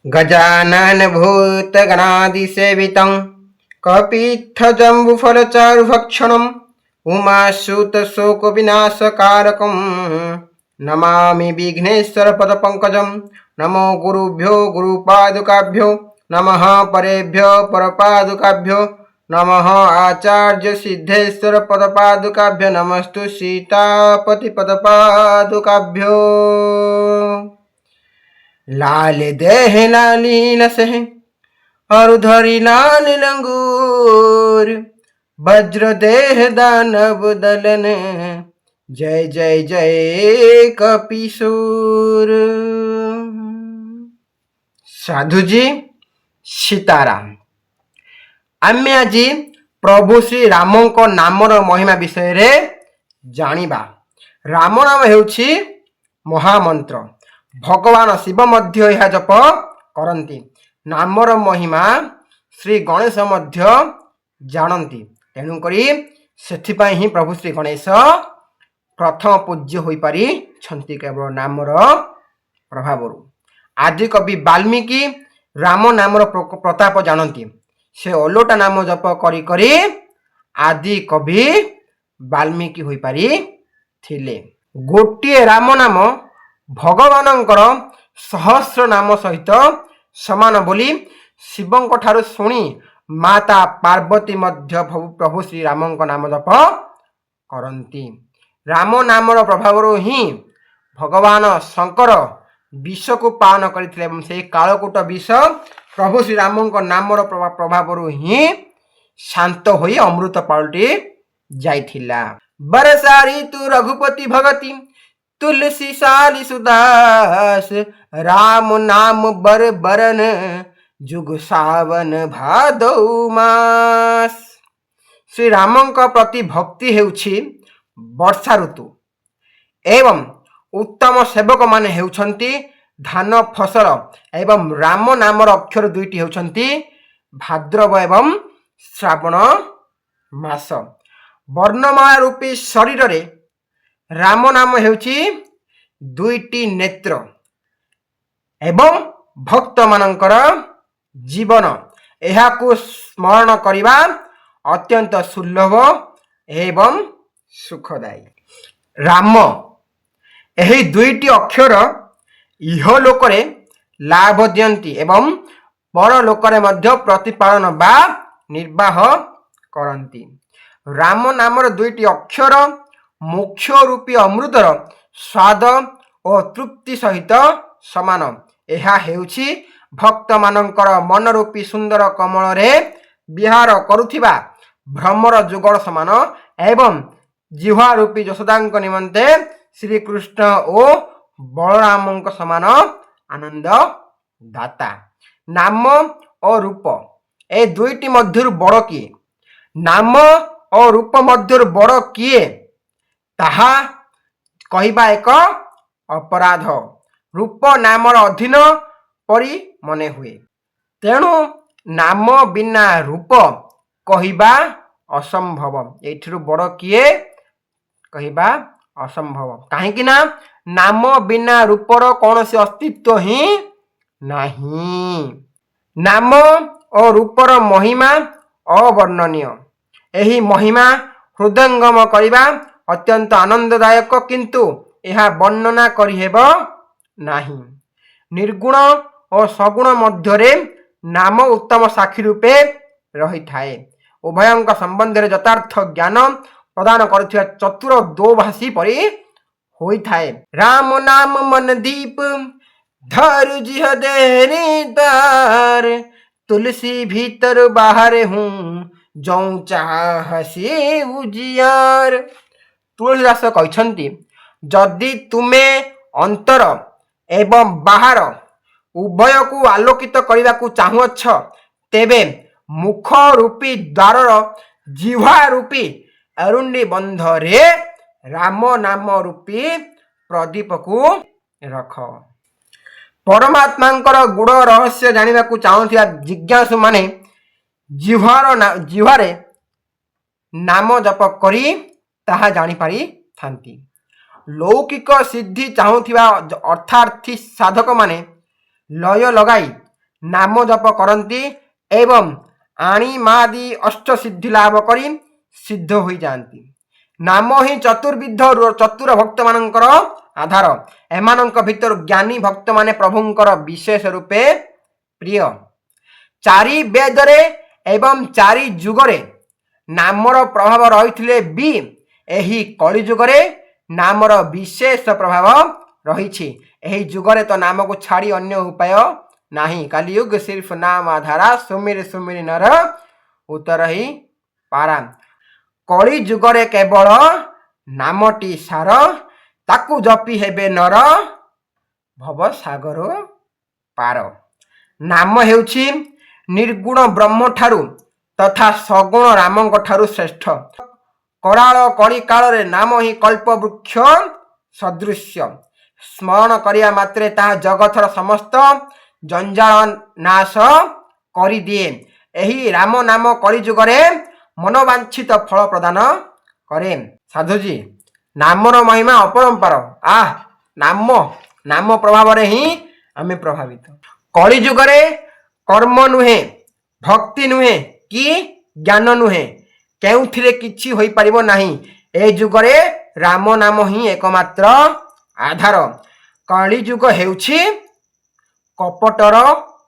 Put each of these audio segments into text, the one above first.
गजानन भूतगणादिसेवितं कपित्थजम्बुफलचारुभक्षणम् उमासुतशोकविनाशकारकं नमामि विघ्नेश्वरपदपङ्कजं। नमो गुरुभ्यो गुरुपादुकाभ्यो नमः, परेभ्यो परपादुकाभ्यो नमः, आचार्य सिद्धेश्वर पदपादुकाभ्यो नमस्तु सीतापति पदपादुकाभ्यो। लाल देह लाली लसह और धरी लाल लंगूर, वज्र देह दानव दलन, जय जय जय कपिसूर। ସାଧୁଜୀ, ସୀତାରାମ। ଆମେ ଆଜି ପ୍ରଭୁ ଶ୍ରୀ ରାମଙ୍କ ନାମର ମହିମା ବିଷୟରେ ଜାଣିବା। ରାମ ନାମ ହେଉଛି ମହାମନ୍ତ୍ର। ଭଗବାନ ଶିବ ମଧ୍ୟ ଏହା ଜପ କରନ୍ତି। ନାମର ମହିମା ଶ୍ରୀ ଗଣେଶ ମଧ୍ୟ ଜାଣନ୍ତି। ତେଣୁକରି ସେଥିପାଇଁ ହିଁ ପ୍ରଭୁ ଶ୍ରୀ ଗଣେଶ ପ୍ରଥମ ପୂଜ୍ୟ ହୋଇପାରିଛନ୍ତି କେବଳ ନାମର ପ୍ରଭାବରୁ। ଆଦି କବି ବାଲ୍ମୀକି ରାମ ନାମର ପ୍ରତାପ ଜାଣନ୍ତି। ସେ ଓଲଟା ନାମ ଜପ କରି କରି ଆଦି କବି ବାଲ୍ମୀକି ହୋଇପାରିଥିଲେ। ଗୋଟିଏ ରାମ ନାମ ଭଗବାନଙ୍କର ସହସ୍ର ନାମ ସହିତ ସମାନ ବୋଲି ଶିବଙ୍କ ଠାରୁ ଶୁଣି ମାତା ପାର୍ବତୀ ମଧ୍ୟ ପ୍ରଭୁ ଶ୍ରୀରାମଙ୍କ ନାମ ଜପ କରନ୍ତି। ରାମ ନାମର ପ୍ରଭାବରୁ ହିଁ ଭଗବାନ ଶଙ୍କର ବିଷକୁ ପାନ କରିଥିଲେ ଏବଂ ସେହି କାଳକୂଟ ବିଷ ପ୍ରଭୁ ଶ୍ରୀରାମଙ୍କ ନାମର ପ୍ରଭାବରୁ ହିଁ ଶାନ୍ତ ହୋଇ ଅମୃତ ପାଲଟି ଯାଇଥିଲା। बरसा ऋतु रघुपति भगति, तुलसी साली सुदास, राम नाम बर बरन, जुग सावन भादौ मास। ଶ୍ରୀରାମଙ୍କ ପ୍ରତି ଭକ୍ତି ହେଉଛି ବର୍ଷା ଋତୁ ଏବଂ ଉତ୍ତମ ସେବକମାନେ ହେଉଛନ୍ତି ଧାନ ଫସଲ ଏବଂ ରାମ ନାମର ଅକ୍ଷର ଦୁଇଟି ହେଉଛନ୍ତି ଭାଦ୍ରବ ଏବଂ ଶ୍ରାବଣ ମାସ। ବର୍ଣ୍ଣମାଳା ରୂପୀ ଶରୀରରେ ରାମ ନାମ ହେଉଛି ଦୁଇଟି ନେତ୍ର ଏବଂ ଭକ୍ତମାନଙ୍କର ଜୀବନ। ଏହାକୁ ସ୍ମରଣ କରିବା ଅତ୍ୟନ୍ତ ସୁଲଭ ଏବଂ ସୁଖଦାୟୀ। ରାମ ଏହି ଦୁଇଟି ଅକ୍ଷର ଇହଲୋକରେ ଲାଭ ଦିଅନ୍ତି ଏବଂ ପରଲୋକରେ ମଧ୍ୟ ପ୍ରତିପାଳନ ବା ନିର୍ବାହ କରନ୍ତି। ରାମ ନାମର ଦୁଇଟି ଅକ୍ଷର ମୋକ୍ଷ ରୂପୀ ଅମୃତର ସ୍ୱାଦ ଓ ତୃପ୍ତି ସହିତ ସମାନ। ଏହା ହେଉଛି ଭକ୍ତମାନଙ୍କର ମନରୂପୀ ସୁନ୍ଦର କମଳରେ ବିହାର କରୁଥିବା ଭ୍ରମର ଯୁଗଳ ସମାନ ଏବଂ ଜିହ୍ୱା ରୂପୀ ଯଶୋଦାଙ୍କ ନିମନ୍ତେ ଶ୍ରୀକୃଷ୍ଣ ଓ ବଳରାମଙ୍କ ସମାନ ଆନନ୍ଦ ଦାତା। ନାମ ଓ ରୂପ ଏ ଦୁଇଟି ମଧ୍ୟରୁ ବଡ଼ କିଏ? ନାମ ଓ ରୂପ ମଧ୍ୟରୁ ବଡ଼ କିଏ, ତାହା କହିବା ଏକ ଅପରାଧ। ରୂପ ନାମର ଅଧୀନ ପରି ମନେ ହୁଏ। ତେଣୁ ନାମ ବିନା ରୂପ କହିବା ଅସମ୍ଭବ। ଏଇଥିରୁ ବଡ଼ କିଏ କହିବା ଅସମ୍ଭବ, କାହିଁକି ନା ନାମ ବିନା ରୂପର କୌଣସି ଅସ୍ତିତ୍ୱ ହିଁ ନାହିଁ। ନାମ ଓ ରୂପର ମହିମା ଅବର୍ଣ୍ଣନୀୟ। ଏହି ମହିମା ହୃଦୟଙ୍ଗମ କରିବା ଅତ୍ୟନ୍ତ ଆନନ୍ଦଦାୟକ, କିନ୍ତୁ ଏହା ବର୍ଣ୍ଣନା କରିହେବ ନାହିଁ। ନିର୍ଗୁଣ ଓ ସଗୁଣ ମଧ୍ୟରେ ନାମ ଉତ୍ତମ ସାକ୍ଷୀ ରୂପେ ରହିଥାଏ। ଉଭୟଙ୍କ ସମ୍ବନ୍ଧରେ ଯଥାର୍ଥ ଜ୍ଞାନ ପ୍ରଦାନ କରୁଥିବା ଚତୁର ଦୋଭାଷୀ ପରି ହୋଇଥାଏ। राम नाम मन दीप धरु जिह देहरी द्वार, तुलसी भीतर बाहर हूँ जौं चाहसी उजियार। ତୁଳସୀଦାସ କହିଛନ୍ତି, ଯଦି ତୁମେ ଅନ୍ତର ଏବଂ ବାହାର ଉଭୟକୁ ଆଲୋକିତ କରିବାକୁ ଚାହୁଁଅଛ, ତେବେ ମୁଖ ରୂପୀ ଦ୍ୱାରର ଜିହ୍ୱା ରୂପୀ ଏରୁଣ୍ଡି ବନ୍ଧରେ ରାମ ନାମ ରୂପୀ ପ୍ରଦୀପକୁ ରଖ। ପରମାତ୍ମାଙ୍କର ଗୂଢ଼ ରହସ୍ୟ ଜାଣିବାକୁ ଚାହୁଁଥିବା ଜିଜ୍ଞାସୁମାନେ ଜିହ୍ୱାରେ ନାମ ଜପ କରି ତାହା ଜାଣିପାରିଥାନ୍ତି। ଲୌକିକ ସିଦ୍ଧି ଚାହୁଁଥିବା ଅର୍ଥାର୍ଥୀ ସାଧକମାନେ ଲୟ ଲଗାଇ ନାମ ଜପ କରନ୍ତି ଏବଂ ଆଣିମାଦି ଅଷ୍ଟସିଦ୍ଧି ଲାଭ କରି ସିଦ୍ଧ ହୋଇଯାଆନ୍ତି। ନାମ ହିଁ ଚତୁର୍ବିଧ ଚତୁର ଭକ୍ତମାନଙ୍କର ଆଧାର। ଏମାନଙ୍କ ଭିତରୁ ଜ୍ଞାନୀ ଭକ୍ତମାନେ ପ୍ରଭୁଙ୍କର ବିଶେଷ ରୂପେ ପ୍ରିୟ। ଚାରି ବେଦରେ ଏବଂ ଚାରି ଯୁଗରେ ନାମର ପ୍ରଭାବ ରହିଥିଲେ ବି ଏହି କଳିଯୁଗରେ ନାମର ବିଶେଷ ପ୍ରଭାବ ରହିଛି। ଏହି ଯୁଗରେ ତ ନାମକୁ ଛାଡ଼ି ଅନ୍ୟ ଉପାୟ ନାହିଁ। कलियुग सिर्फ नाम आधारा, सुमिर सुमिर नर उतरहिं पारा। କଳି ଯୁଗରେ କେବଳ ନାମଟି ସାର, ତାକୁ ଜପି ହେବେ ନର ଭବ ସାଗର ପାର। ନାମ ହେଉଛି ନିର୍ଗୁଣ ବ୍ରହ୍ମ ଠାରୁ ତଥା ସଗୁଣ ରାମଙ୍କ ଠାରୁ ଶ୍ରେଷ୍ଠ। କରାଳ କଳିକାଳରେ ନାମ ହିଁ କଳ୍ପବୃକ୍ଷ ସଦୃଶ୍ୟ। ସ୍ମରଣ କରିବା ମାତ୍ରେ ତାହା ଜଗତର ସମସ୍ତ ଜଞ୍ଜାଳ ନାଶ କରିଦିଏ। ଏହି ରାମ ନାମ କଳିଯୁଗରେ ମନୋବାଞ୍ଛିତ ଫଳ ପ୍ରଦାନ କରେ। ସାଧୁଜୀ, ନାମର ମହିମା ଅପରମ୍ପାର। ଆହ, ନାମ ନାମ ପ୍ରଭାବରେ ହିଁ ଆମେ ପ୍ରଭାବିତ। କଳିଯୁଗରେ କର୍ମ ନୁହେଁ, ଭକ୍ତି ନୁହେଁ କି ଜ୍ଞାନ ନୁହେଁ, କେଉଁଥିରେ କିଛି ହୋଇପାରିବ ନାହିଁ। ଏ ଯୁଗରେ ରାମ ନାମ ହିଁ ଏକମାତ୍ର ଆଧାର। କଳିଯୁଗ ହେଉଛି କପଟର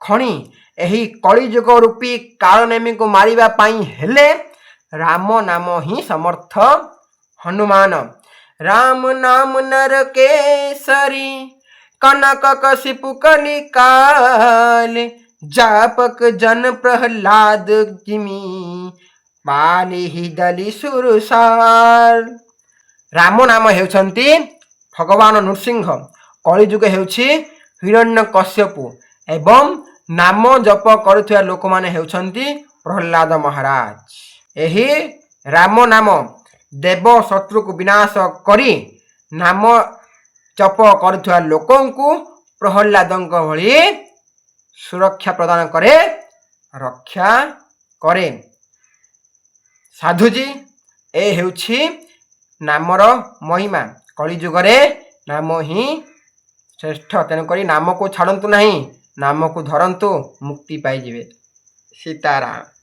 ଖଣି। ଏହି କଳିଯୁଗ ରୂପୀ କାଳନେମୀକୁ ମାରିବା ପାଇଁ ହେଲେ ରାମ ନାମ ହିଁ ସମର୍ଥ ହନୁମାନ। राम नाम नर केसरी, कनक कशिपु कलिकाल, जापक जन प्रहलाद जिमि, पालिहि दलि सुरसार। ରାମ ନାମ ହେଉଛନ୍ତି ଭଗବାନ ନୃସିଂହ, କଳିଯୁଗ ହେଉଛି ହିରଣ୍ୟ କଶ୍ୟପୁ ଏବଂ ନାମ ଜପ କରୁଥିବା ଲୋକମାନେ ହେଉଛନ୍ତି ପ୍ରହ୍ଲାଦ ମହାରାଜ। ଏହି ରାମ ନାମ ଦେବ ଶତ୍ରୁକୁ ବିନାଶ କରି ନାମ ଜପ କରୁଥିବା ଲୋକଙ୍କୁ ପ୍ରହ୍ଲାଦଙ୍କ ଭଳି ସୁରକ୍ଷା ପ୍ରଦାନ କରେ, ରକ୍ଷା କରେ। ସାଧୁଜୀ, ଏ ହେଉଛି ନାମର ମହିମା। କଳିଯୁଗରେ ନାମ ହିଁ ଶ୍ରେଷ୍ଠ। ତେଣୁକରି ନାମକୁ ଛାଡ଼ନ୍ତୁ ନାହିଁ, ନାମକୁ ଧରନ୍ତୁ, ମୁକ୍ତି ପାଇଯିବେ। ସୀତାରାମ।